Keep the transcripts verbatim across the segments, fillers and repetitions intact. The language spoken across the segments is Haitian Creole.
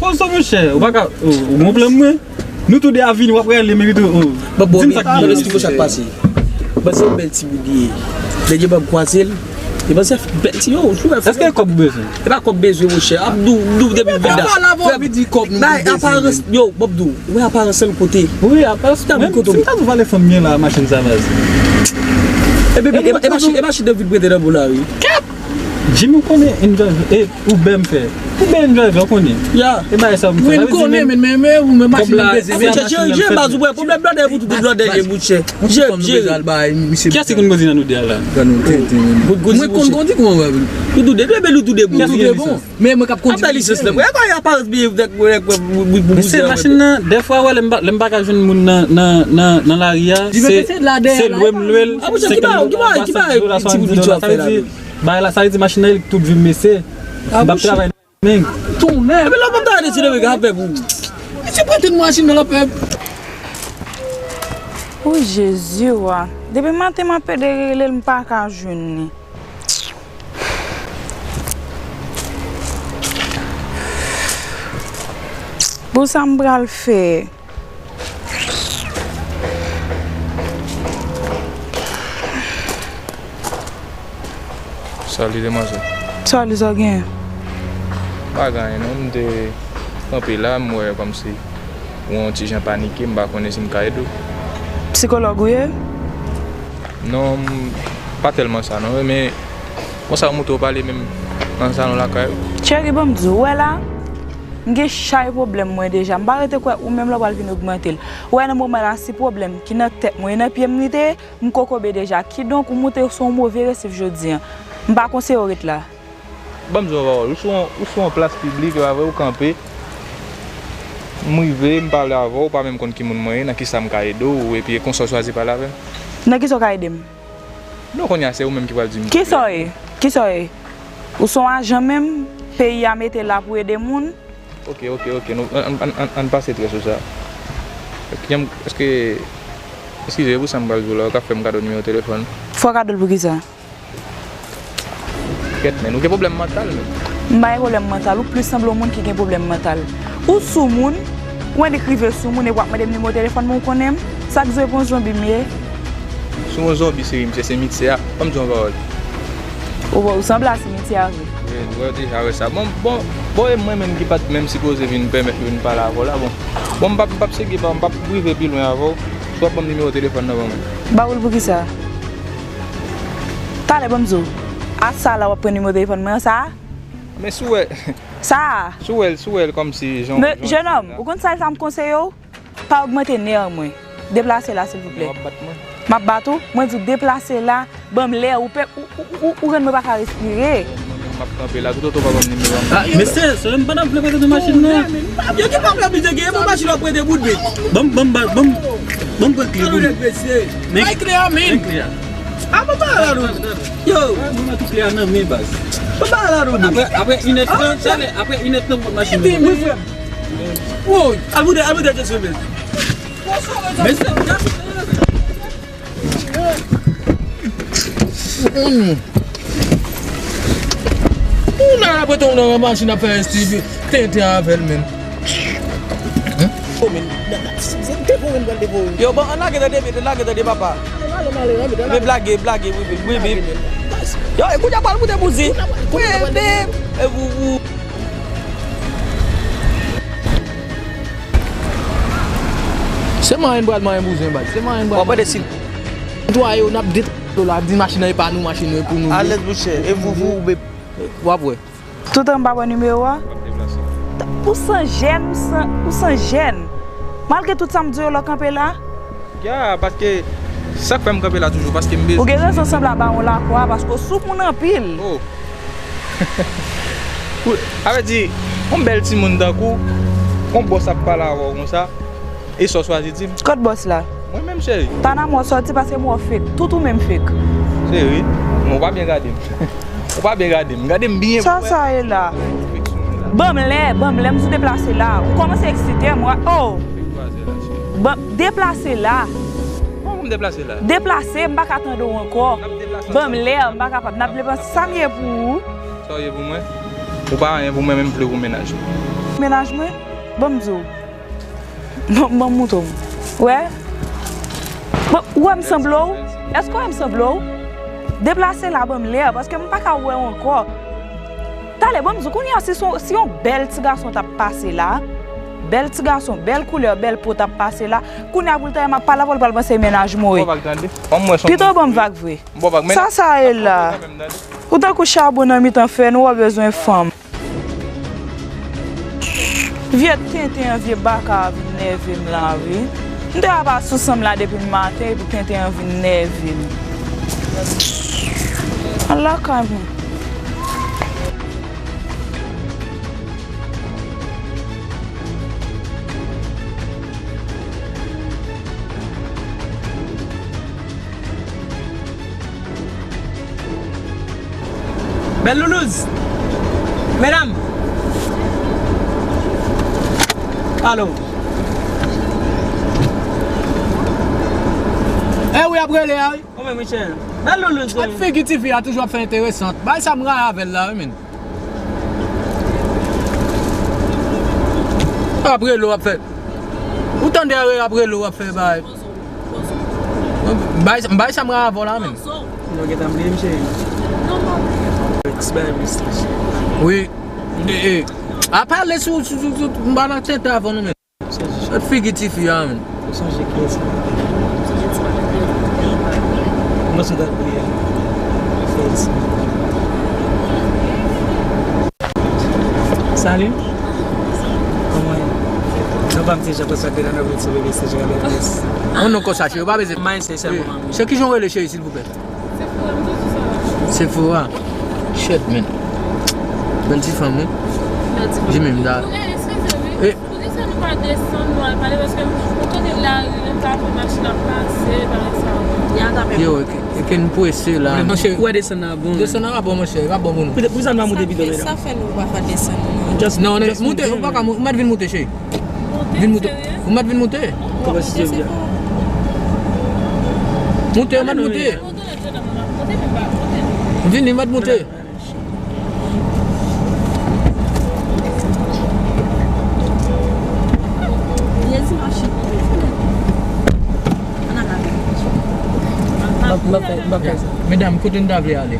Kozo, monchè, ou pa ka, ou, ou gon pwoblèm mwen? Nou tou de a vini, w ap rele m epi tou, oh, di m sa k gen. Bon, bon, men, men, sa k pase? Bon, se yon bèl timoun li ye. Dènye ban m kwaze l. E ban se bèl ti, yo, ou wè. Èske e kòb ou bezwen? E pa kòb bezwen, monchè. Abdou, Abdou depi vin la. Frè, bay aparans, yo, Bob Dou, ou wè aparans sèl kote. Wi, aparans. Menm si m ta tou vale fanm mwen la, machin sa, baz. E bebe, e, e machin, e machin de vin prete nan bou la, wi. Jimmy, ou konnen enjoy, e, ou bèm fè. Ou bèm enjoy, ou konnen. Ya. E bagay sa ou fè. Wi, m konnen, men, men, men, ou, men machin nan bezwen. Monchè, jere, jere baz ou, pwoblèm blòdè pou tout blòdè ye, monchè. Jere, jere. Kiyès ki konn koze nan nou de a la? Mwen konn kondi kòman w ap. Ou tou de, men ou tou de bon. Men mwen k ap kondi. Apa lisans la? Mwen pa y aparans byen vèk mwen. Men se machin nan, dèfwa wè lè m pa, lè m pa ka jwenn moun nan, nan, nan, nan lari a, se, se lwe m lwe l, senk dola, swasanndis dola, sa vle di, bagay la, sa vle di machin nan, li tout vi m, mesye. M p ap travay nan men. Tonnè. Epi lè w p ap travay nan Sendomeng, avè pou. Mesye prete n machin nan, l ap fè. O Jezi, wa. Depi maten, m ap pede rele l, m pa ka jwenn li. Bon, sa m pral fè? Salut, demwazèl. Salut, sa w genyen? Pa gen anyen non, m te kanpe la, m wè kòmsi ou yon ti jan panike, m pa konnen si m ka ede w. Sikològ ou ye? Non, m pa tèlman sa non, men konsa ou moute w pale menm nan salon lakay ou. Cheri, ban m di w, ou wè la, m gen chay pwoblèm mwen deja, m pa rete kwè ou menm la w pral vin ogmante l. Ou wè nan moman la, si pwoblèm ki nan tèt mwen e nan pye m li te ye, m kokobe deja. Kidonk, ou moute sou yon move resif jodi a. M pa konseye w ret la. Ban m di w yon pawòl. Ou sou yon, ou sou yon plas piblik, e pa vre, ou kanpe. M rive, m pale avè w, ou pa menm konn ki moun mwen ye, nan kisa m ka ede w, epi e konsa w chwazi pale avè m. Nan kisa w ka ede m? Non, kounye a, se ou menm ki pral di m. Kisa w ye? Kisa w ye? Ou se yon ajan menm, peyi a mete la pou ede moun. Ok, ok, ok. Nou, ann, ann, ann, ann pase trè sou sa. Èske, èske, eskize pou sa m pral di w la, ou ka fè m kado nimewo telefòn? Fè w kado l pou kisa? Kèt, men, ou gen pwoblèm mantal, men. M pa gen pwoblèm mantal, ou plis sanble yon moun ki gen pwoblèm mantal. Ou sou moun, ou annik rive sou moun, epi w ap mande m nimewo telefòn mwen, ou konnen m? Sa k zwe pou yon zonbi m ye? Sou yon zonbi, seri, m se simityè a. Ban m di w yon pawòl. Ou, ou sanble a simityè a vre. Wi, ou deja wè sa. Bon, bon, bon, e mwen menm ki pa t menm sipoze vin pèmèt mwen vin pale avè w la, bon. Bon, m p ap, m p ap segi pa, m p ap rive pi lwen avè w. Si w ap ban m nimewo telefòn nan, ban mwen. Ba ou l pou kisa? Talè, ban m di w. A sa la w ap pran nimewo telefòn mwen an, sa a? Men si w wè. Sa a? Si w wè l, si w wè l kòmsi jan, men, jan jenòm, ou konn sa l fè m konseye w? Pa ogmante nèv mwen. Deplase la, silvouplè. Men w ap bat mwen. M ap bat ou? Mwen di w deplase la, ban m lè, ou pè, ou, ou, ou, ou rann mwen pa ka respire. Mwen menm m ap kanpe la, toutotan w pa ban m nimewo a, m p ap. Ah, mesye, se menm pandan m vle prete nou machin nan. Yo, ki pwoblèm misye gen? E pou machin w ap prete bout vit. Ban m, ban m, ban m, ban m pran kle pou nou. Men, bay kle a, men. Men kle a. Ah, papa la, nou. Yo. Mwen tout kle a nan men, baz. Papa la, nou. Apre, apre inèdtan, talè, apre inèdtan, m pran machin nan. Woy, al moutre, al moutre Joseph. Mesye, ou la, la prete w nan machin ap fè S T V, tenten avè l menm. Hein? Oh, men, nan, nan, se, se devore m pral devore. Yo, bon, ann lage tande, lage tande, papa. Men blage, blage, wi, wi, wi. Yo, e kounye a pral moute bouzen. Wi, men, e, ou, ou. Se manyen n pral manyen bouzen, baz. Se manyen n pral manyen. W ap wè si netwaye yo, n ap detwaye yo la, di machin nan e pa nou, machin nou e pou nou. Alèz, monchè. E vou, vou, w ap wè. Toutan m pa pran nimewo a. W ap deplase. Ou san jèn, ou san, ou san jèn. Malgre tout sa m di w yo, lè w kanpe la. Ya, paske sa k fè m kanpe la toujou, paske m bezwen. Ou gen rezon sanble a bawon lakwa, paske w sou moun anpil. Oh. Ou, sa vle di, yon bèl timoun tankou w, yon bòs ap pale avè w konsa, e sa w chwazi di m? Kot bòs la? Mwen menm, cheri. Pa nan mwen w sòti, paske mwen w fake. Tout ou menm fake. Cheri, men w pa byen gade m. Ou pa byen gade m. Gade m byen. Sa, sa ye la? Ban m lè, ban m lè, m sou deplase la. Ou kòmanse eksite m, wi. Oh! Ban, deplase la. Kòman pou m deplase la? Deplase, m pa ka tande w ankò. Ban m lè, m pa kapab. N ap deplase. Sa m ye pou ou? Sa w ye pou mwen? Ou pa anyen pou mwen, menm vle pou mennaj ou. Mennaj mwen? Ban m di w. Ban, ban m moutre w. Wè? Ban, ou wè m sanble w? Èske w wè m sanble w? Deplase la, ban m lè, paske m pa ka wè w ankò. Talè, ban m di w, kounye a, si se yon, si yon bèl ti gason t ap pase la, bèl ti gason, bèl koulè, bèl po t ap pase la, kounye a pou l ta wè m ap pale avè w, l pral panse e mennaj mwen w ye. Pito ban m vag vre. Sa, sa ye la? Ou tankou chabon nan mitan fè, nou wè bezwen fanm. Vye tenten an, vye baka a vin nève m la, wi. M te ap asou san m la depi maten, epi tenten an vin nève m. Al lakay mwen. Bèl Loulouz! Medam! Alo! E wi, ap rele a, wi. Kòman, Michel? Bèl Loulouz, wi. Ak figi tifi a toujou ap fè enteresan. Bay sa m rayi avè l la, wi, men. Ap rele w ap fè. Ou tande ap rele w ap fè bay. M bay, m bay sa m rayi avè w la menm. Yo gentan bliye m, cheri. Non, m pa bliye. Ti bagay mistis. Wi. E, e. A pale sou, sou, sou, sou, m pa nan tenten avè nou, men. Sòt figi tifi a, men. Ou sonje kiyès la? Mwen sot al priye. Fè ti. Salut. Kòman w ye? Non, pa m se Jean François Fernando, mwen se bebe, se Jean Baptiste. An non konsa, cheri, ou pa bezwen. Mwen se sèlman. Se kijan w rele, cheri, silvouplè? Sephora. Shit, man. Bèl ti fanm, wi. Bèl ti fanm. Di menm, da. Ou gen, eskize, wi. E. Poukisa nou pa desann, nou al pale? Paske m konnen lari, m pa wè machin ap pase, bagay sa yo. Yo, e ke, e ke n prese la. Monchè, ou wè desann nan bon. Desann nan pa bon, monchè, pa bon pou nou. Poukisa nou pa moute pito, medam? Sa fè nou pa fè desann, non? Just, non, non, just moute, ou pa ka mou-, ou mèt vin moute, cheri. Vin moute. Ou mèt vin moute. Moute, ou mèt moute. Vini, mèt moute. Medam, kote n ta vle ale?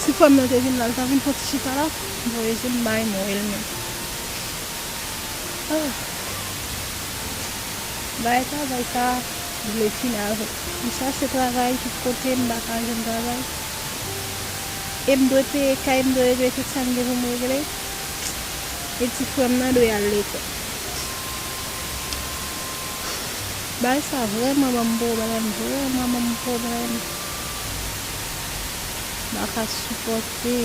Si frè m nan te vin la, l ta vin fè yon ti chita la, m voye je m bay mwen, l men. Ah. Bay travay sa, m vle fini avè l. M chache travay tout kote, m pa ka jwenn travay. E m dwe peye kay, m dwe regle tout sa m gen pou m regle. E ti frè m nan dwe al lekòl. Bagay sa vrèman ban m pwoblèm, vrèman ban m pwoblèm. M pa ka sipòte.